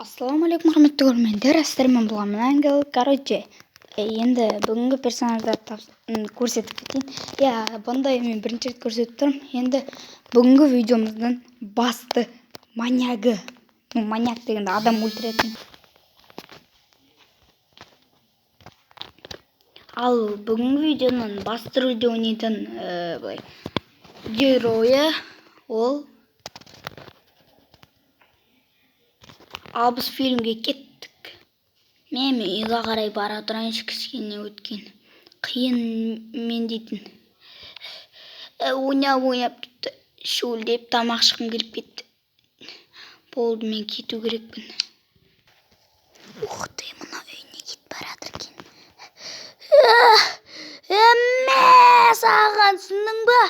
Ассалаумағалейкум, құрметті көрермендер! Сіздермен болған Ангел. Короче, енді бүгінгі персонаждарды көрсетіп кетейін. Иә, бұндай мен бірінші рет көрсетіп тұрмын. Енді бүгінгі видеомыздың басты маньягы, ну, маньяк дегенде адам өлтіретін. Ал бүгінгі видеоның басты рөлде ойнайтын былай геройы ол. Ал біз фильмге кеттік. Мен үйге қарай бара тұрайыншы кішкене, өткен қиын мен дейтін. Ойнап ойнап тіпті шөлдеп, тамақ ішкім келіп кетті. Болды, мен кету керекпін. Ух ты, мына үйіне кетіп бара жатыр екен. Мә саған, түсіндің ба?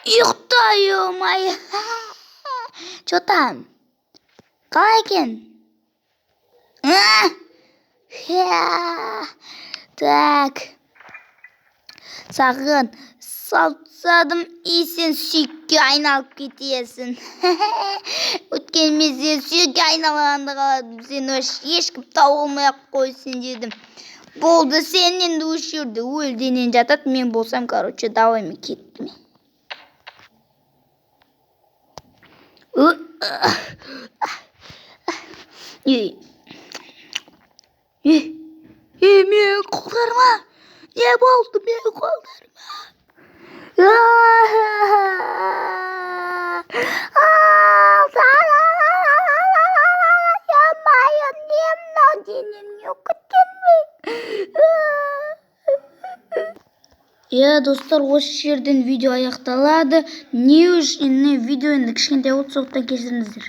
Ұйықта, ё-моё. Че там, қалай екен? Так, саған салып тастадым, и сен сүйекке айналып кетесің. Өйткені мен сен сүйекке айналғанды қаладым. Сен вообще ешкім тауа алмай ақ қойсын дедім. Болды, сен енді осы жерде өл, денең жатады. Мен болсам, короче, давай, мен кеттім. Ей, ей, ей, менің қолдарыма не болды? Менің қолдарыма? Ё-моё, не мынау, денем не кеткен? Иә, достар, осы жерден видео аяқталады. Не үшін видео енді кішкентай болды, сондықтан кешіріңіздер.